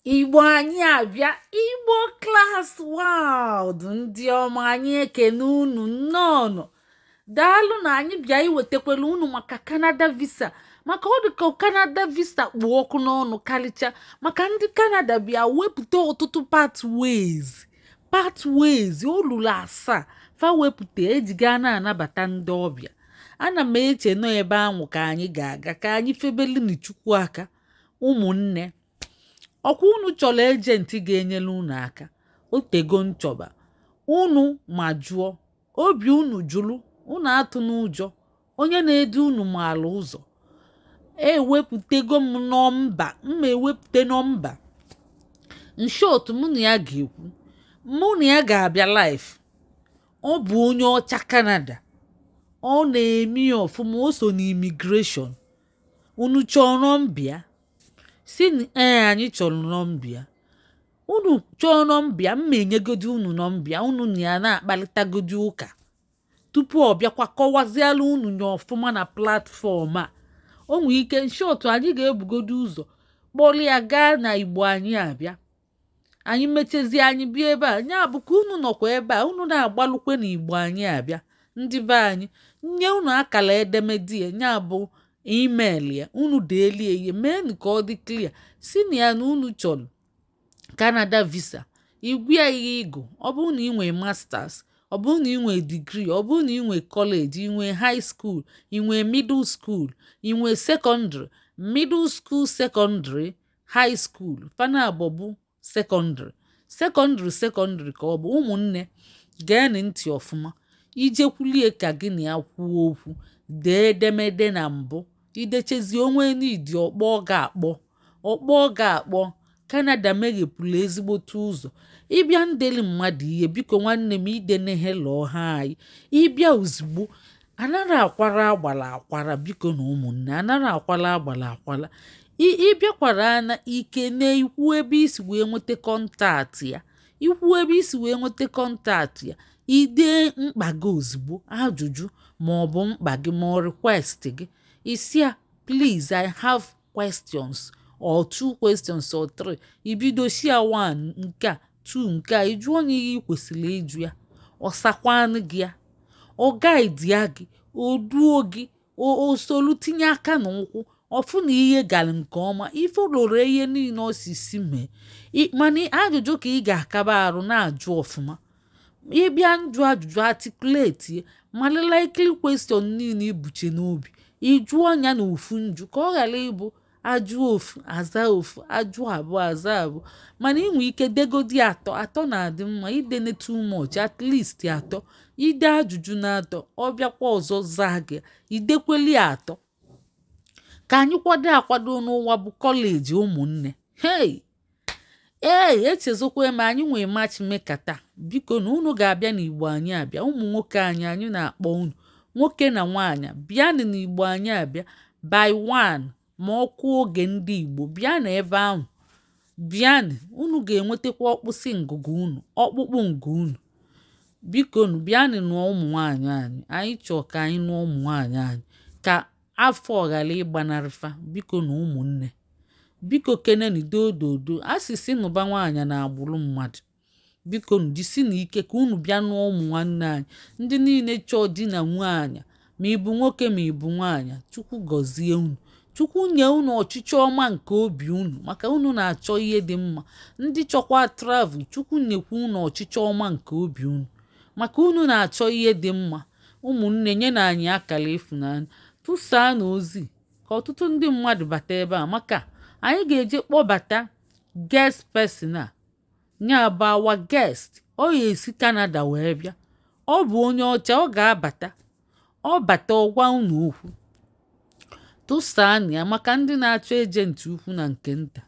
Igbo anyị abịa. Igbo Class World, ndị ọma, anyị ekene unu. Nnọọnụ, daalụ na anyị bịa iwetakwala unu maka Canada visa, maka ọ dịka Canada visa kpụ ọkụ n'ọnụ karịcha, maka ndị Canada bịa wepụta ọtụtụ pathways o luru asaa fa wepụta ejiga na-anabata ndị ọbịa. Ana m eche nọ ebe ahụ ka anyị ga-aga, ka anyị febelini Chukwu aka. Ụmụnne, ọkwa unu chọrọ agent ga-enyere unu aka? Otego nchọba unu ma jụọ obi unu jụrụ unu atụ n'ụjọ. Onye na-edu unu maala ụzọ. Ewepụtago m nọmba, mma ewepụta nọmba. In short, mụ na ya ga-ekwu, mụ na ya ga-abịa live. Ọ bụ onye ọcha Canada, ọ na-eme ya ọfụma, o so na immigration. Unu chọọ nọmba ya? Si ee, anyị chọrọ nọmba ya. Unu chọọ nọmba ya, mma enyegodi unu nọmba ya, unu na ya na-akparịtagodi ụka tupu ọ bịakwa kọwaziala unu nya ọfụma na platform a. O nwee ike, in short, anyị ga-ebugodo ụzọ kpọrọ ya gaa na Igbo anyị abịa. Anyị mechezie, anyị bịa ebe a. Ya bụ ka unu nọkwa ebe a, unu na-agbalụkwe na Igbo anyị abịa. Ndị be anyị, nye unu akara edemede ya, ya bụ email ya. Unu deelie ihe meenụ ka ọ dị clear, si na ya na unu chọrọ Canada visa. Igwe ya ihe ịgụ, ọ bụrụ na ị nwee masters, ọ bụrụ na ị nwee degree, ọ bụrụ na ị nwee college, ị nwee high school, ị nwee middle school, ị nwee secondary, middle school, secondary, high school, fana abụọ bụ secondary, secondary, secondary ka ọ bụ. Ụmụnne, geenụ ntị ọfụma. Ijekwulie ka gị na ya kwuo okwu, dee edemede na mbụ. Idechezie onwe n'idi ọkpọ ga-akpọ, ọkpọ ga-akpọ. Canada meghepụrụ ezigbote ụzọ ịbịa ndeli mmadụ ihe. Biko, nwanne m, idene hello hi, ịbịa ozugbo. Anara akwara agbara akwara. Biko na ụmụnne, anara akwara agbara akwara. Ịbịakwara na ike na-ikwu ebe isi wee nweta contact ya, ikwu ebe isi wee nweta contact ya, idee mkpa gị ozugbo, ajụjụ ma ọ bụ mkpa gị ma ọ request gị. Isi ya, "Please, I have questions," or two questions or three. Ibido shia one nke a, two nke a, ịjụọ onye ihe ị kwesịrị ịjụ ya, ọ sakwanụ gị ya, ọ guide ya gị, o duo gị, o solu tinye aka n'ụkwụ ọfụ na ihe gara nke ọma. Ifoloro ihe niile osisi mee, mana ajụjụ ka ị ga-akaba arụ na-ajụ ọfụma. Ịbịa njụ ajụjụ, articulate mara likely question niile ibuche n'obi. Ịjụọ ya na ofu njụ ka ọ ghara ịbụ ajụ ofu aza ofu, ajụ abụọ aza abụọ. Mana ị nwee ike degodi atọ. Atọ na-adị mma, idene too much, at least atọ. Ide ajụjụ na atọ, ọ bịakwa ọzọ zaa gị, idekweli atọ. Ka anyị kwado akwado n'ụwa bụ college. Ụmụnne, hei, ee, echezokwa m, anyị nwee matchmaker taa. Biko na unu ga-abịa n'Igbo anyị abịa. Ụmụ nwoke anyị, anyị na-akpọ unu, nwoke na nwaanyị, bịanụ n'Igbo anyị abịa by one ma ọ kụọ oge ndị Igbo. Bịa na ebe ahụ, bịanụ, unu ga-enwetakwa ọkpụsị ngụgụ unu, ọkpụkpụ ngụ unu. Biko nu, bịanụ nụọ ụmụ nwaanyị anyị. Anyị chọọ ka anyị nụọ ụmụ nwaanyị anyị ka afọ ghara ịgbanarịfa. Biko na ụmụnne, biko keneni dododo asịsị nụba nwaanyị na agbụrụ mmadụ. Biko nu, jisi na ike ka unu bịa nụọ ụmụ nwanne anyị. Ndị niile chọọ di na nwaanyị, ma ị bụ nwoke ma ị bụ nwaanyị, Chukwu gọzie unu, Chukwu nye unu ọchịchọ ọma nke obi unu, maka unu na-achọ ihe dị mma. Ndị chọkwa travel, Chukwu nyekwa unu ọchịchọ ọma nke obi unu, maka unu na-achọ ihe dị mma. Ụmụnne, nye na anyị akara ịfụnanya, tụsaa na ozi ka ọtụtụ ndị mmadụ bata ebe a, maka anyị ga-eje kpọbata guest person a. Ya bụ our guest, ọ ga-esi Canada wee bịa. Ọ bụ onye ọcha. Ọ ga-abata, ọ bata, ọgwa unu okwu. Tụsaa ya maka ndị na-achọ agent ukwu na nke nta.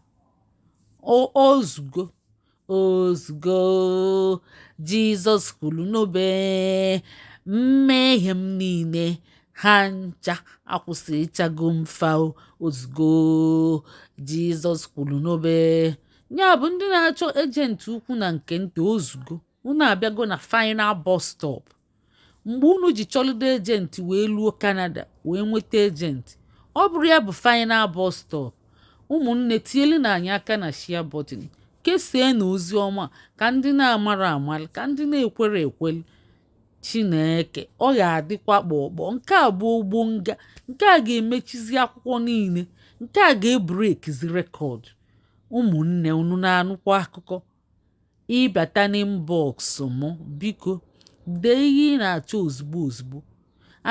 Ozugo, ozugbo Jizọs kwuru n'obe, mmehie m niile ha ncha akwụsịchago mfa. Ozugbo Jizọs kwuru n'obe. Ya bụ ndị na-achọ agent ukwu na nke nta, ozugbo unu abịago na final bus stop. Mgbe unu ji chọlụdo agent wee luo Canada wee nweta agent, ọ bụrụ ya bụ final bus stop. Ụmụnne, tielu na anyị aka na share button, kesie na ozi ọma ka ndị na-amara amalị, ka ndị na-ekwere ekweli. Chineke, ọ ga-adịkwa kpọkpọ. Nke a bụ ogbonga, nke a ga-emechizi akwụkwọ niile, nke a ga-ebreakizi record. Ụmụnne, unu na-anụkwa akụkọ? Ịbata n'inbox mụ, biko dee ihe ị na-achọ ozugbo ozugbo,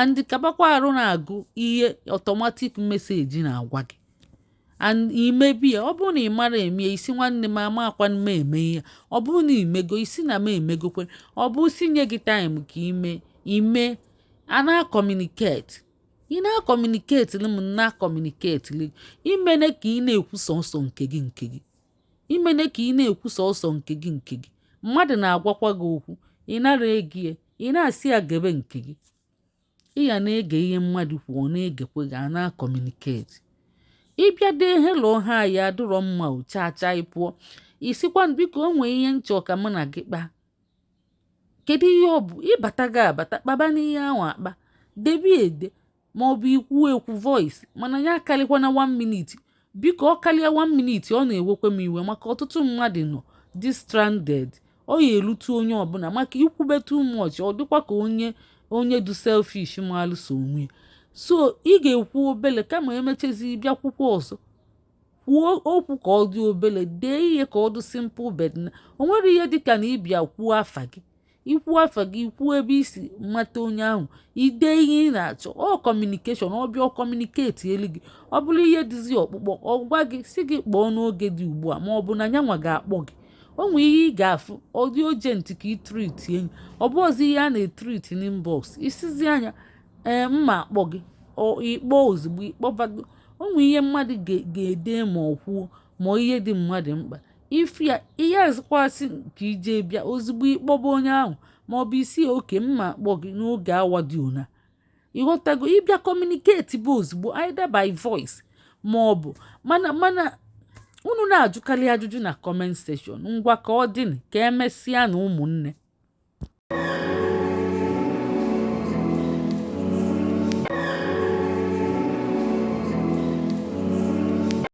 and kabakwa arụ na-agụ ihe automatic message na-agwa gị and imebi ya. Ọ bụrụ na ị mara eme ya, isi nwanne m ama akwa m eme ihe. Ọ bụrụ na imego, isi na m emegokwe. Ọ bụ si nye gị time ka ime ime a na-acommunicate. Ị na-acommunicate m, na-acommunicate imene ka ị na-ekwu sọsọ nke gị nke gị, imene ka ị na-ekwu sọsọ nke gị nke gị. Mmadụ na-agwakwa gị okwu, ị nara ege ya, ị na-asị ya gebe nke gị. Ị ya na-ege ihe mmadụ kwuo, ọ na-egekwe gị, a na-acommunicate. Ịbịa dee hello, ha ya adịrọ mma o chaa chaa. Ị pụọ, isikwa biko, o nwee ihe nchọ ka mụ na gị kpaa. Kedu ihe ọ bụ? Ịbata gị abata kpaba n'ihe ahụ akpa, debe ede maọbụ ikwu ekwu voice, mana ya akarịkwana 1 minute, biko. Ọ karịa 1 minute, ọ na-ewekwa m iwe, maka ọtụtụ mmadụ nọ dị stranded. Ọ ya erute onye ọbụla, maka ikwube too much, ọ dịkwa ka onye dị selfish ma alụso onwe ya. So ị ga-ekwu obele, kama emechezi bịa kwukwa ọzọ. Kwuo okwu ka ọ dị obele, dee ihe ka ọ dị simple, but na o nwere ihe dịka na ịbịa kwuo afa gị, ikwu afa gị, kwuo ebe isi mata onye ahụ, ide ihe ị na-achọ. Ọ communication. Ọ bịa communicate elu gị. Ọ bụrụ ihe dịzi ọkpụkpọ, ọ gwa gị si gị kpọọ n'oge dị ugbu a, ma ọ bụ na nyanwa ga-akpọ gị. O nwee ihe ị ga-afụ, ọ dị urgent ka ị treat enyi, ọ bụ ọzọ ihe a na-etreat n'inbox. Isizi anya ee, mma akpọ gị, ịkpọ ozugbo ịkpọbago. O nwee ihe mmadụ ga-ede ma ọ kwuo ma ihe dị mmadụ mkpa, ife ya ihe azụkwasị ka ije bịa ozugbo ịkpọba onye ahụ, ma ọ bụ isi oke mma akpọ gị n'oge awa dị ona. Ịghọtago? Ịbịa communicate bụ ozugbo, either by voice ma ọ bụ mana unu na-ajụkarị ajụjụ na comment section. Ngwa, ka ọ dị, ka emesịa na ụmụnne.